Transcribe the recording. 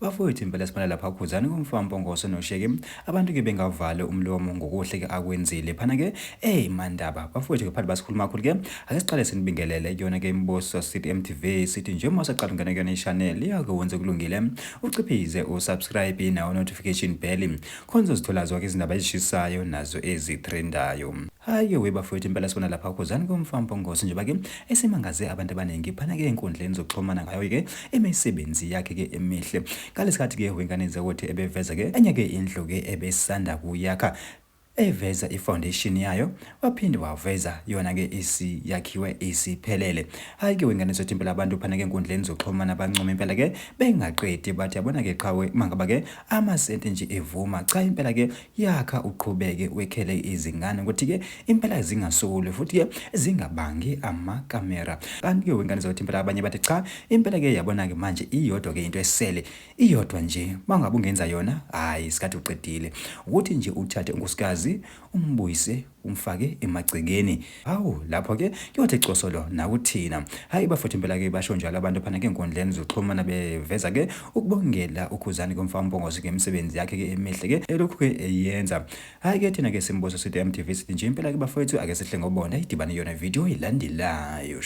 Bafowethu impela sibona lapha uKhuzani kumfana Mpongose noSheke abantu ke bengavali umlomo ngokuhle ke akwenzile phana ke ey mandaba bafowethu ke phakathi basikhuluma kakhulu ke ake siqale sinibingelele kuyona ke imibuso sithi MTV sithi nje uma usaqala ungena kuyona i-channel iyake wenze kulungile uciphize usubscribe nawo notification bell khona uzozithola zonke izindaba ezishisayo nazo ezitrendayo. Hhayi-ke we bafowethu impela sibona lapha uKhuzani komfana Mpongose njengoba ke esimangaze abantu abaningi phana-ke enkundleni zokuxhumana ngayo-ke imisebenzi yakhe-ke emihle. Ngalesikhathi-ke wengane zakuthi ebeveza-ke enye-ke indlu-ke ebesanda kuyakha eveza i-foundation yayo waphinde waveza yona-ke isiyakhiwe isiphelele. Hhayi-ke wengane zothi impela abantu phana-ke enkundleni zokuxhumana bancoma impela-ke bengaqedi bathi yabona-ke qhawe mangaba-ke amasenti nje evuma cha impela-ke Yakha uqhubeke wekhele izingane ukuthi-ke impela zingasoli futhi-ke zingabangi amakamera. Kanti-ke wengane zakuthi impela abanye bathi cha impela-ke yabona-ke manje iyodwa-ke into esele iyodwa nje mangabe ungenza yona hhayi isikhathi uqedile ukuthi nje uthathe unkosikazi umbuyise umfake emagcekeni. Hawu lapho-ke kuyothi cosolo nakuthina. Hhayi bafowethu impela-ke basho njalo abantu phana ke enkundleni zokuxhumana beveza-ke ukubongela uKhuzani komfana uMpongose ngemisebenzi yakhe-ke emihle-ke elokhu-ke eyenza. Hhayi-ke thina-ke Simbuso sithi MTV sithi nje impela-ke bafowethu ake sihle ngobona idibane yona video ilandelayo.